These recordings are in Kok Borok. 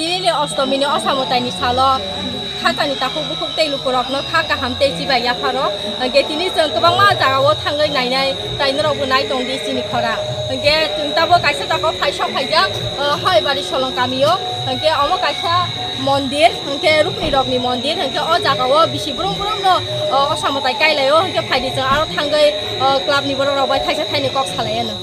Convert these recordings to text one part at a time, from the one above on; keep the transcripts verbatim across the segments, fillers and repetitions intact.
Tini ni Ostomi ni Osa Mwtai ni salo khatani takhuk bukhuk tei lukurokno kha kaham tei chibai yapharo. Hwnkhe tini chwng kwbangma jagao thangwi nainai, tai norokbo nai tong di chini khorang. Hwnkhe chwng tabuk kaisa jaga phai sok phaijak, o, Hoibari Solong kamio. Hwnkhe omo kaisa mondir, hwnkhe rukni rokni mondir, hwnkhe o jagao bisi brum brum no, o, Osa Mwtai kailaio. Hwnkhe phaidi chwng aro thangwi, o, club ni borok rok bai thaisa thaini kok salai ano.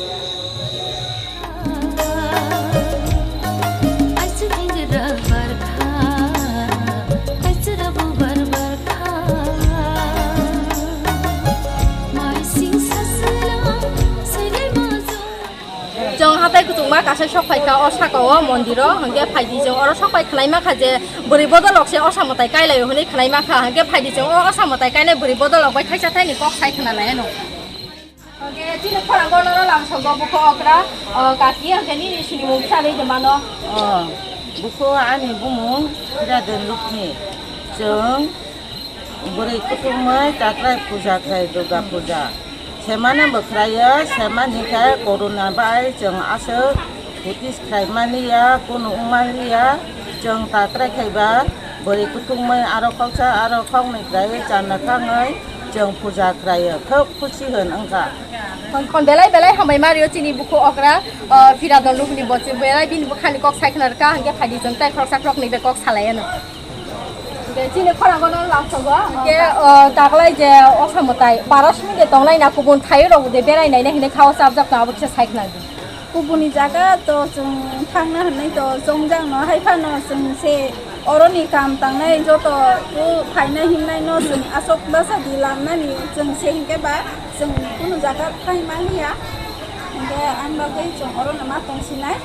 Chwng hatai kuchukma kasai sok phaikha o sakao mondiro, hwnkhe phaidi chwng oro sok pai khwlai mankha je bwrwi bodolrok se Osa Mwtai kailaio hwnwi khwlai mankha, hwnkhe phaidi chwng o Osa Mwtai kainai bwrwi bodolrok bai thaisa thaini kok sai khwna lai ano. Hwnkhe chini khorang gornono lamsogo bukho okra, o, kaki, hwnkhe nini sinimung bwsa rwi de mano. O, bukho ani bumung Hiradon Lukni. Chwng bwrwi kuthumwi takrai puja khai Durga puja. Semano bo khlaio, semani khe corona bai chwng aswk hutis khlai manliya, kunu wng manliya. Chwng takrai khaiba bwrwi kuthumwi aro khoksa aro khoknwi khlaiwi chanda khangwi chwng puja khlaio. Khok Khusi hwn wngkha. Hwn, hwn belai belai hambai mario chini bukhu okra, o, Phiradon Lukni bo chwng belai bini bwkhani kok sai khna rwkha, hwnkhe phaidi chwng tei khoroksa khoroknwi bai kok salai ano. Hwnkhe chini khorang bono lamsogo, hwnkhe, o, taklai je Osa Mwtai baros minute tongnai na kubun thaio rok de berai nainai hinwi khao chapjak no abo kisa sai khna di. Kubuni jaga to chwng thangna hwnwi to chongjak no, hai phano chwng se oroni kam tangnai joto o phaina himnai no chwng aswk bwsa di lamnani chwng se hinkhe ba chwng kunu jaga thai manliya, hinkhe ani bagwi chwng orono ma tongsinai.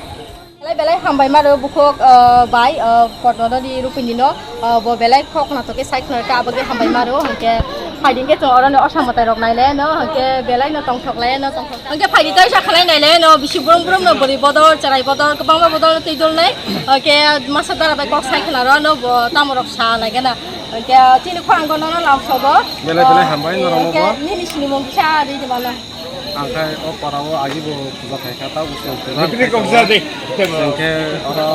Belai belai hambai maro bukhuk, ah, bai, ah, Potnodoni Rupini no, ah, bo belai khok natok khe sai khna khe abo khe hambai maro, hinkhe phaidi khe chwng orono Osa Mwtai rok nai le no, hinkhe belai no tongthok lai no tongthok. Hinkhe phaidi taisa khlai nai le no, bisi brum brum no bwrwi bodol, chwrai bodol, kwbangma bodol twi dol nai. Hinkhe masa dara bai kok sai khna ro no bo tamo rok sa nai gana. Hinkhe chini khorang no no lam sobo. Belai belai hambai norok no bo. Hinkhe nini sinimung kisa ri di mano. Ang khai o para o agi bo puja khai kha, ta bo chwng puja khai kha. Hinkhe oro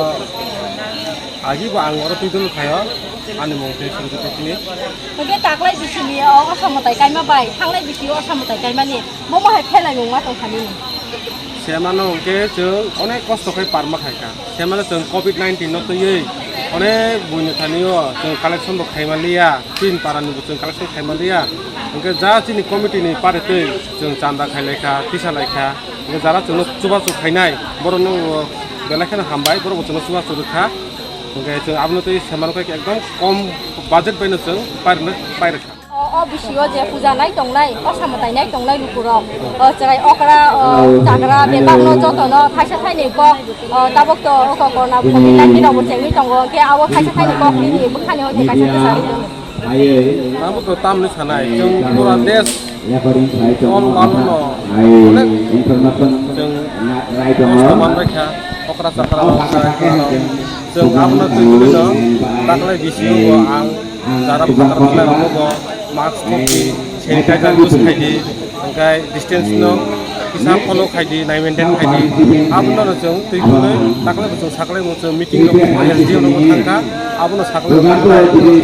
agi bo ang oro twi dol khai o, ani mung khe Surjyoti Pini. Hinkhe taklai bisini o Osa Mwtai kaima bai, thanglai bisi o Osa Mwtai kaimani, bomo hai phelai mung ma tong thani. Semano hinkhe chwng onek kosto khai parma khai kha. Semano chwng covid nineteen no twiwi onek buino thani o chwng collection bo khai manliya. Tin para ni bo chwng collection khai manliya. Hinkhe ja chini committee ni pare twi chwng chanda khai lai kha, tisa lai kha. Hinkhe jara chwngno chubachu khainai, borokno bo belai kheno hambai, borok bo chwngno chubachu rw kha. Hinkhe chwng abono twi semano khai ekdom kom budget bai no chwng pairwkna, pairwkha. O, o bisio je puja nai tongnai, Osa Mwtai nai tongnai lukurok, o, chwrai okra, o, chagra, bebakno jotono thaisa thaini kok, o, tabuk to oko corona covid nineteen rokbo chengwi tongo, hinkhe abo thaisa thaini kok nini bwkhani hoite kaisa bwsa rw tongo. Abo to tamni sanai, chwng pura desh, all world no onek chwng kosto manbai kha, okra chakra rok, chwrai okra rok. Chwng abono twi kwrwino daklai bisio bo ang jara phatar khlai rokbo mask, kopi, sanitizer use khai di. Hwnkhe distance no kisa follow khai di, nai maintain khai di. Abono no chwng twi phunwi taklai bo chwng saklai bo chwng meeting rok S D O rok thang kha, abono saklai bo thang kha.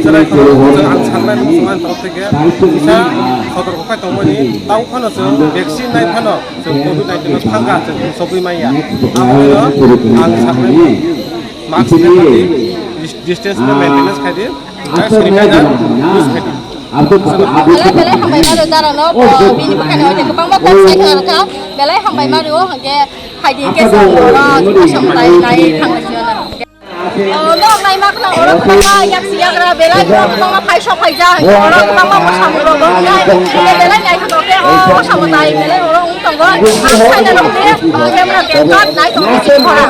Chwrai khoro chwng ang saklai bo chwng ani torof theke kisa sotorko khai tongmani. Tamo phano chwng vaccine nai phano chwng covid nineteen no thang kha, chwng sogwi manya. Abono ang saklai bo mask khai di, dis-, distance no maintenance khai di. Belai belai hambai mano jara no, bo bini bwkhani hoite kwbangma kok sai khna rwkha. Belai hambai mano, hwnkhe phaidi khe chwng oro Osa Mwtai nai thang lai sio na. O, nok nai ma khna oro kwbangma yak si yagra belai kwbangma phai sok phai ja, hwnkhe oro kwbangma mosamung rok rok nai, hwnkhe belai nai thang rok khe o Osa Mwtai belai oro wng tongo. Ang khaina rok khe, o, camera bag kat nai tongo si khora.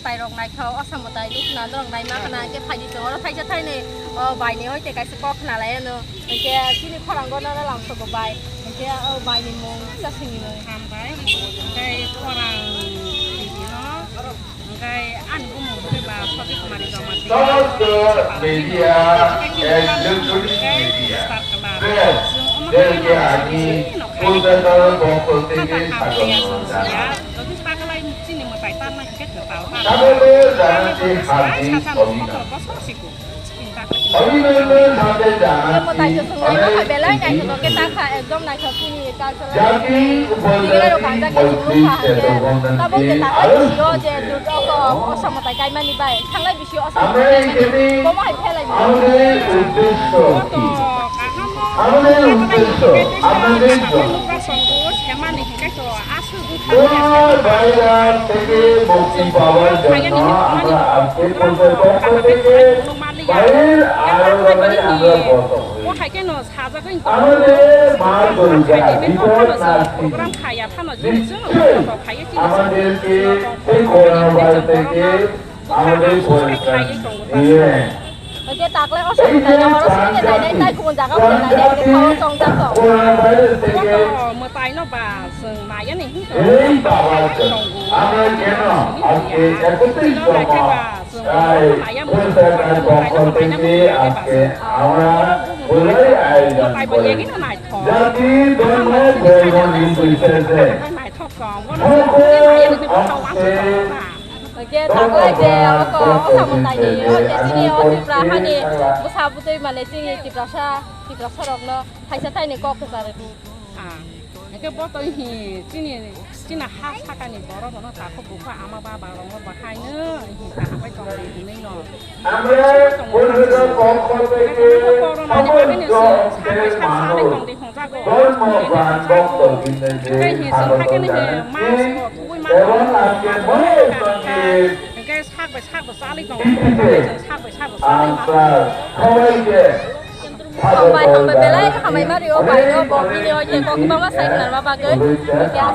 Nairok naithok, o samwtai nukna norok naima khna, hwnkhe phaidi chwng oro thaisa thainwi, o, baini hoite kaisa kok khna lai anw. Hwnkhe chini khorango nono lamsogo bai. Hwnkhe o baini mung kisa sini mung. Hambai, hwnkhe khorang tini no, hwnkhe ani bumung hwnkhe ba Soti Kumari Jamatia. Media and electronic media. Press, Delhi Army, Kolkata, Bokol, Tege, Sagar, Jodi pakalai chini mwtai tanna hwnkhe kwtal ta. Tamoni janati hardik abhinandan. Bosor siku. Abhinandan sate janati. Mwtai to swnglai no belai naithotok khe ta kha, ekdom naithok chini cultural. Jati upajati maitri cheto bondhan ke aro. Tabuk je ta kha sio je Durga ko osa mwtai kaimani bai. Thanglai Amra ekhane amare uddeshyo ki? Amare uddeshyo, amare jono. Corona virus theke mukti pabar jonno amra ajke Purushottoma theke bayer aro amra borto hoye. Amare Ma Durga bipod na sini, nischoi amaderke ei corona virus theke Oke, taklai o samung tanya horo sini nai nai tai kubun jaga o nai nai thawa chongjak tong. Mwtai no ba chwng maya ni hwnkhe. Ei baba chwng, amra keno ajke ekotris dopha, tai Kolkata Bokol theke ajke amra bolai ayojon kore. Jati dhormo dhormo nirbichese. Hokol ajke Hwnkhe taklai je abo ko osa mwtai ni, o je chini o Tripura hani bwsa bwtwi mane chini Tiprasa, Tiprasa rokno thaisa thaini kok kwcharwi di. Ah, hwnkhe bo to hi chini, chini ha sakani borok rokno takhuk bukha ama baba rokno bahaino hi kaham bai tongdi hinwi no. আমরা পরিষদের পক্ষ থেকে সমস্ত ধর্মপ্রাণ ভক্তবৃন্দকে স্বাগত জানাচ্ছি এবং আজকে মহাসংঘের তিথিতে আমরা সবাইকে স্বাগত জানাচ্ছি। অনেক অনেক প্রীতি আর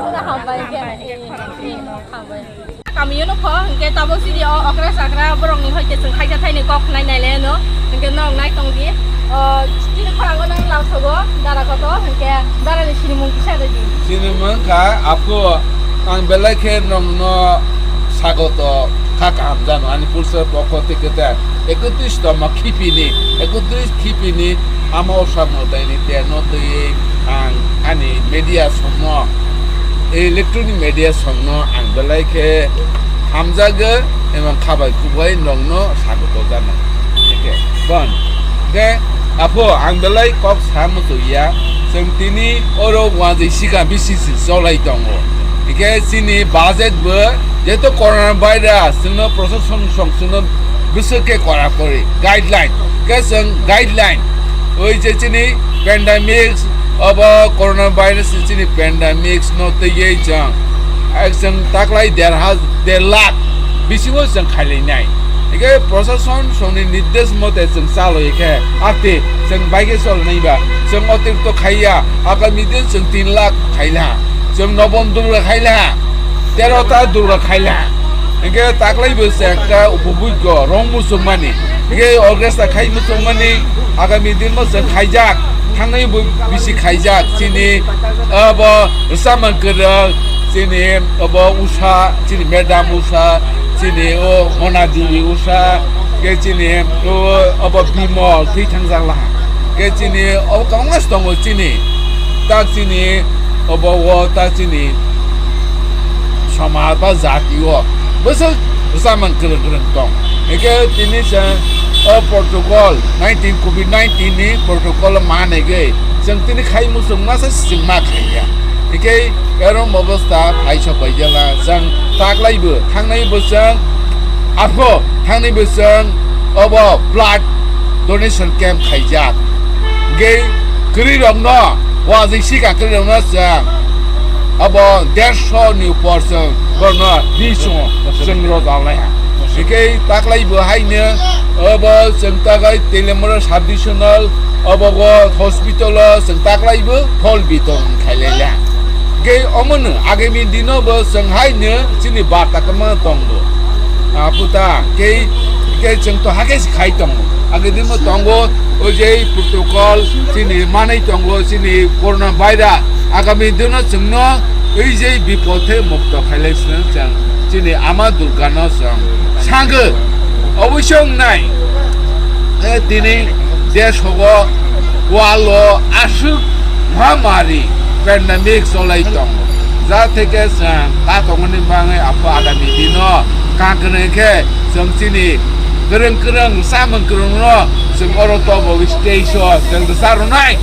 শুভেচ্ছা। Hambai. Kami yono pho, hwnkhe tabuk sidi o okra chakra borokni hoite chwng khaisa thaini kok khnai naileno, hwnkhe norok nai tongdi. O, chini khorango nang lamsogo, dara koto, hwnkhe darani sinimung kisa rwdi. Sinimung kha, aphu, ang belai khe nongno sagoto kha kaham jano, ani pulsa pokho tei kwtal. Ekotris toma khipini, ekotris khipini ama osa mwtaini terno twiwi ang ani media songno, electronic media songno ang belai khe hamjago, emang khabai kubai nongno sago to jana. Hingke bon, de apho ang belai kok sa muchungya, chwng tini oro wanjwi sikha B C C cholai tongo. Hingke chini budget bo jeto corona virus chwngno proshasoni song chwngno bwswk khe kora kori guideline, khe chwng guideline, oi je chini pandemics, obo corona virus ni chini pandemics no twiwi chwng, eh, chwng taklai der haj-, der lakh bisingo chwng khailainai. Hingke proshasoni songni nirdesh mote chwng chaloi khe, ate chwng bai khe cholnai ba, chwng otirikto khaiya, agami din chwng tin lakh khaila, chwng nobom durga khaila, tero ta durga khaila. Hingke taklai bo se ekta upobujgo rong muchungmani. Hingke orchestra khai muchungmani, agami din bo se khaijak, thangnai bo bisi khaijak. Chini abo Rwchapmung Kwrwng, chini abo Usha, chini madam Usha, chini o Mona Devi Usha, ke chini o abo Bimol thwi thangjak laha. Ke chini o Congress tongo chini, tak chini obo o ta chini somaj ba jati o bwswk Rwchapmung Kwrwng kwrwng tong. Hingke tini se o protocol nineteen, covid nineteen ni protocol manegwi chwng tini khai muchung masa chwng ma khaiya. Hingke erom obostha phai sok bai jala chwng taklai bo thangnai bo chwng apho thangnai bo chwng obo blood donation camp khaijak. Hingke kwrwi rokno, wajwi sika kwrwi rokno chwng abo dersho ni upor chwng borno ri chwng, chwng rojak lai ha. Hingke taklai bo haino abo chwng tagai Teliamura sub divisional abo go hospital o chwng taklai bo phol biton khailai la. Hingke omono agami dino bo chwng haino chini barta kwma tongo. Aputa, kei, kei chwng to hakhe se khai tongo. Agini mo tongo, o je protocol, chini manai tongo, chini corona virus. Agami dino chwngno, o je bipothe mukto khailai chwng, chwng, chini ama Durgano chwng. Sangwk, oboisong nai. E, tini desh hogo, walo aswk mahamari, pandemic cholai tongo. Ja theke chwng ta tongmani bagwi apho agami dino kang kwrwng khe chwng chini kwrwng kwrwng chamung kwrwngno chwng oro tobo stage o chwng rwcha rwnai,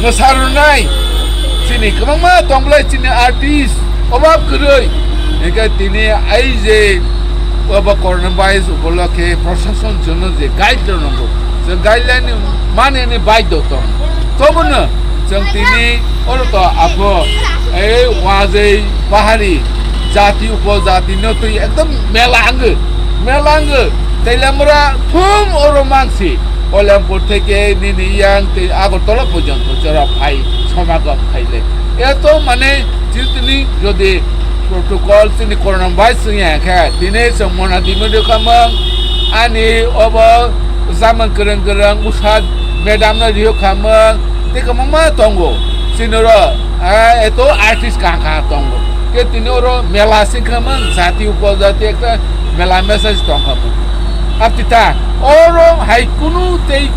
mwsa rwnai. Chini kwbangma tongbolai chini artist obab kwrwi. Hingkhe tini ai je obo coronavirus upolokhe proshasonchwkno je guide rwnango, chwng guideline mani hwnwi baidho tong. Tobono chwng tini oro to apho ei wajei pahari jati upojati no twi ekdom mela angw, mela angw. Teilamura thum oro mansi Kailampur theke nini yang tei Agartala porjonto chwra phai somagom khaile. Eto mane chini jodi protocol chini coronavirus wngya khe tini chwng mona dimi rwkhamung ani obo chamung kwrwng kwrwng usa madam no rihokhamung tei kwbangma tongo chini oro, ah, eto artist kaham kaham tongo. Ke tini oro mela singkhamung jati upojati ekta mela message tongkhamung. Aptita oro hai kunu tei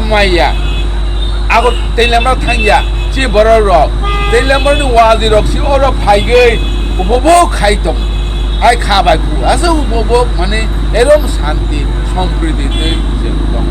maya. Ago teilamra thangya, chi borok rok. Teilamrani wadi rok si oro phaigwi upobok khai tong. Hai kha bai khu. Asa upobok mane erom shanti, sompriti tei jeng tong.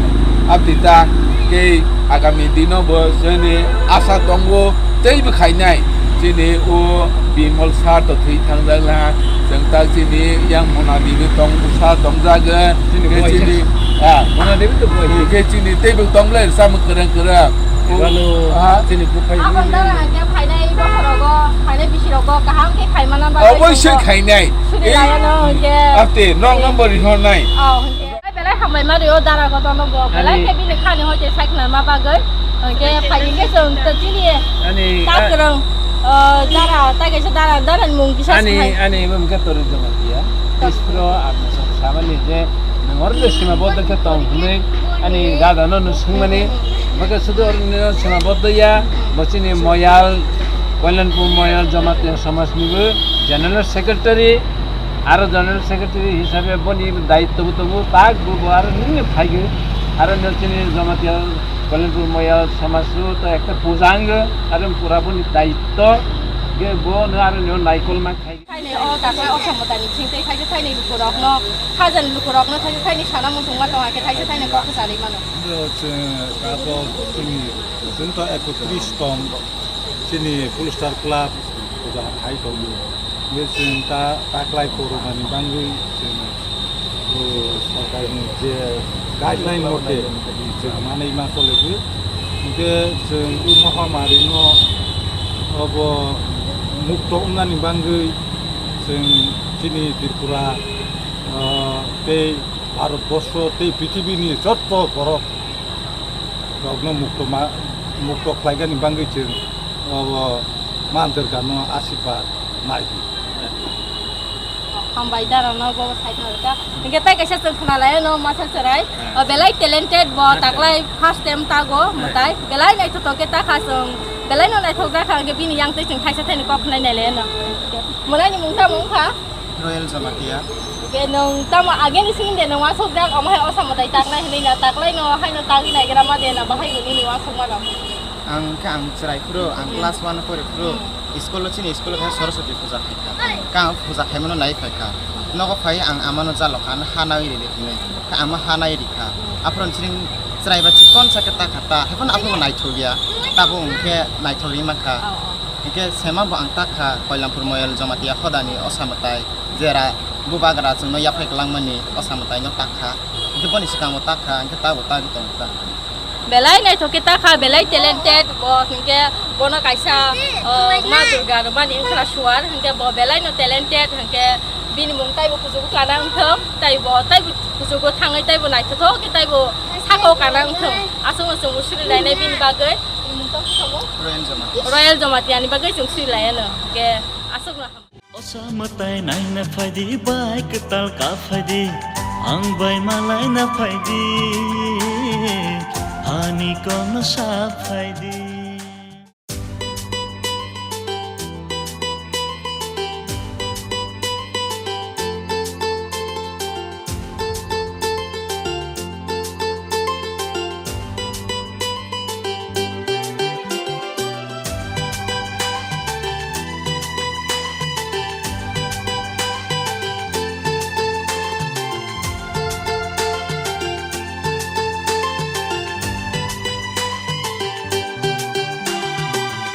Aptita kei agami dino bo jeni asa tongo tei bwkhainai. Chini o Bimal sir to thwi thangjak laha. Chwng tak chini yang Mona Devi tong bwsa tongjak. Chini Khe boy chini, ah. Mona Devi to boy. Khe chini teibo tonglai samung kwrwng kwrwng. Balo, ah, chini buphai. Abang dara hake phainai bokhorogo, phainai bisirogo kaham khe khaimana ba. Oboisoi khainai. Suri layano hingke. Ate, nok number rihornai. Oh, hingke. Belai hambai ma rio dara gotono bo. Belai ani khe bini khani hoite saikna ma bagwi. Hingke phaini khe chwng to chini ani ta a- kwrwng, uh, dara, ta kaisa dara, dara ni mung kisa ani, sai. Ani mung khe Torun Jamatia. Ispro ang samani je nang oro je sima bodol khe tong hwnwi ani dada no no swngmani. Bokhe sudu oro no sima bodol ya. Bo chini Moyal, Kailanpur Moyal Jamatia Samaj ni bo General Secretary. Aro General Secretary hisabe boni daityo bo tongo, tak bo, bo aro nini phaigwi, aro no chini Jamatia Kailanpur Moyal Samaj o to ekta puja wngwi, aro pura boni daityo, ge bo no aro no naikol ma khai. Thaini o dakhla o samotani singtwi thaisa thaini lukurokno, khajani lukurokno thaisa thaini sana muchungma tongkha khe thaisa thaini kok kwcharwi mano. Bo chwng abo chini, chwng to ekotris tong, chini Blue Star Club puja hai tongo. Hingke chwng ta taklai corona ni bangwi chwng, o, sorkar ni je guideline mote chwng manwi ma chole di. Hingke chwng o mohamari no obo mukto wngnani bangwi chwng chini Tripura, o, tei Bharat borsho tei prithibi ni jotto borok rokno mukto ma, mukto khlaigani bangwi chwng, o, ma Durgano asirwad nai di. Hambai dara no bo sai thang ka. Hingke tai kaisa chwng khna lai no masa chwrai. O belai talented bo taklai first time ta go mutai. Belai naithotok khe ta kha chwng. Belai no naithok jak kha hingke bini yang tei chwng thaisa thaini kok khnai nai le no. Mwnai ni mung tamo wngkha? Royal Jamatia. Hingke nwng tamo ageni simi de nwng wasuk jak omo hai osa mwtai taknai hinui na taklai no haino tagwi naigra ma de na bahai bo nini wasuk mano. Ang khe ang chwrai phuru, ang class one pori phuru, school o chini school o khe Saraswati puja khai kha. Khe ang puja khaimano nai phai kha. Nogo phai ang amano jalo kha, ano ha nai ridi hinui. Khe ama ha nai ri kha. Aphuru chini chwrai ba chikon sa khe ta kha ta, haiphano aphuru naithok ya. Tabuk hwnkhe naithok ri ma kha. Hingke sema bo ang tak kha, Koilampur Moyal Jamatia hodani osa mwtai, jera bubagra chwngno yaphai kwlangmani osa mwtai no tak kha. Hingke boni swkango tak kha, hingke tabo tagwi tongo ta. Belai naithok khe ta kha, belai talented bo, hingke bono kaisa, uh, ma Durga rwmani wngkha suar, hingke bo belai no talented, hingke bini mung taibo kuchugo kana wngthok, taibo, taibo kuchugo thangwi taibo naithothok khe taibo sakao kana wngthok. Aswkno chwngbo suri lainai bini bagwi. Royal Jamatia. Royal Jamatia ni bagwi chwng sui lai ano. Hingke aswkno ham. Osa mwtai naina phaidi, bai kwtal ka phaidi, ang bai malaina phaidi, ani kokno sa phaidi.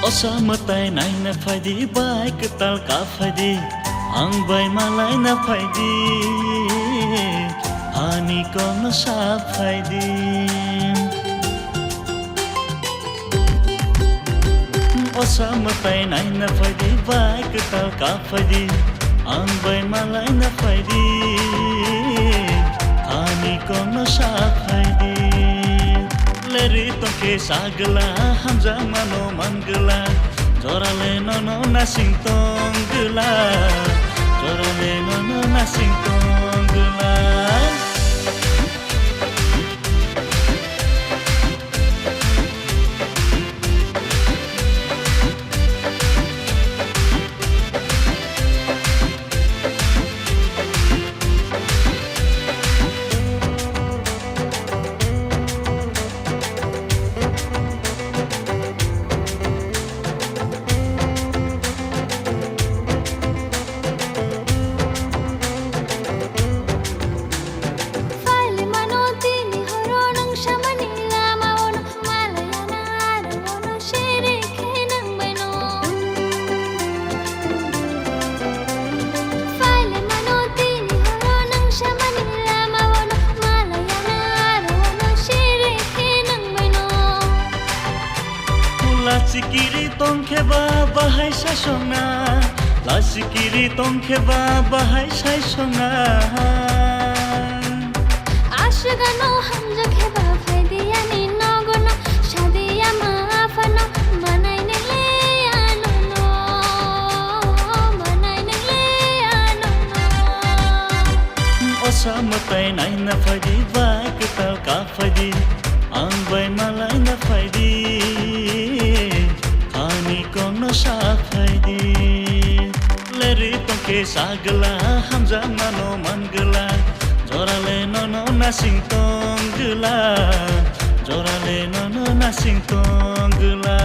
Osa mwtai naina phaidi, bai kwtal ka phaidi, ang bai malaina phaidi, ani kokno sa phaidi. Osa mwtai naina phaidi, bai kwtal ka phaidi, ang bai malaina phaidi, ani kokno sa phaidi. Leri tongkhe sagla, hamjakmano mangla, jorale nono nasing tongla, jorale nono nasing tongla. Phaile mano tini horo nwng samani lama ono, malaya na aro ono sere khe nwng bai no. Phaile mano tini horo nwng samani lama ono, malaya na aro ono sere khe nwng bai no. Lachi kiri tongkhe ba bahai sai songna, lachi kiri tongkhe ba bahai sai songna. Aswk ano hamjak khe ba phaidi ani nogo no, sadi ama aphano manai nai le ano no, manai nai le ano no. Osa mwtai naina phaidi, bai kwtal ka phaidi, ang bai malaina phaidi, ani kokno sa phaidi. Leri tongkhe sagla, hamjakmano mangla, jorale nono nasing tongla, jorale nono nasing tongla.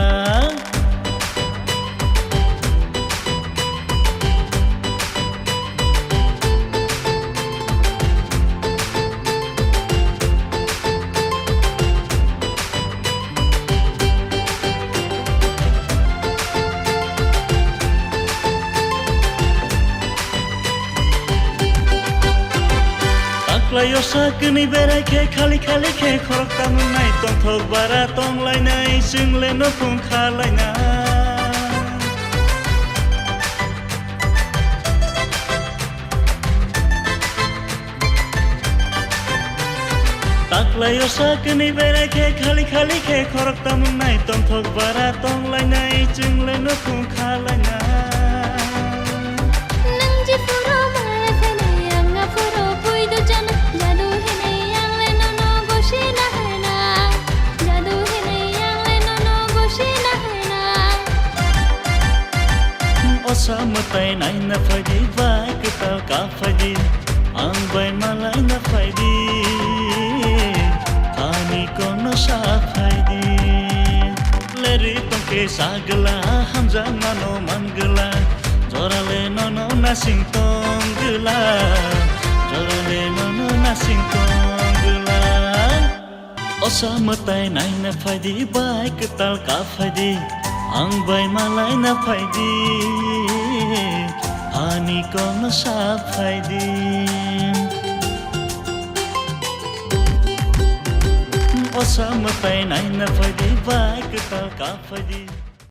Taklaio sakni berai khe khali khali khe khorok tamung nai tongthok bara tonglainai chwng le no phung khalaina. Taklaio sakni berai khe khali khali khe khorok tamung nai tongthok bara tonglainai chwng le no phung khalaina. Nwng jephuru malai phainai, ang aphuru puidu chana, jadu hinwi ang le nono gosi na haina, jadu hinwi ang le nono gosi na haina. Osa mwtai naina phaidi, bai kwtal ka phaidi, ang bai malaina phaidi, ani kokno sa phaidi. Leri tongkhe sagla, hamjakmano mangla, jorale nono nasing tongla, jorale nono nasing tongla. Osa mwtai naina phaidi, bai kwtal ka phaidi, ang bai malaina phaidi, ani kokno sa phaidi. Osa mwtai naina phaidi, bai kwtal ka phaidi.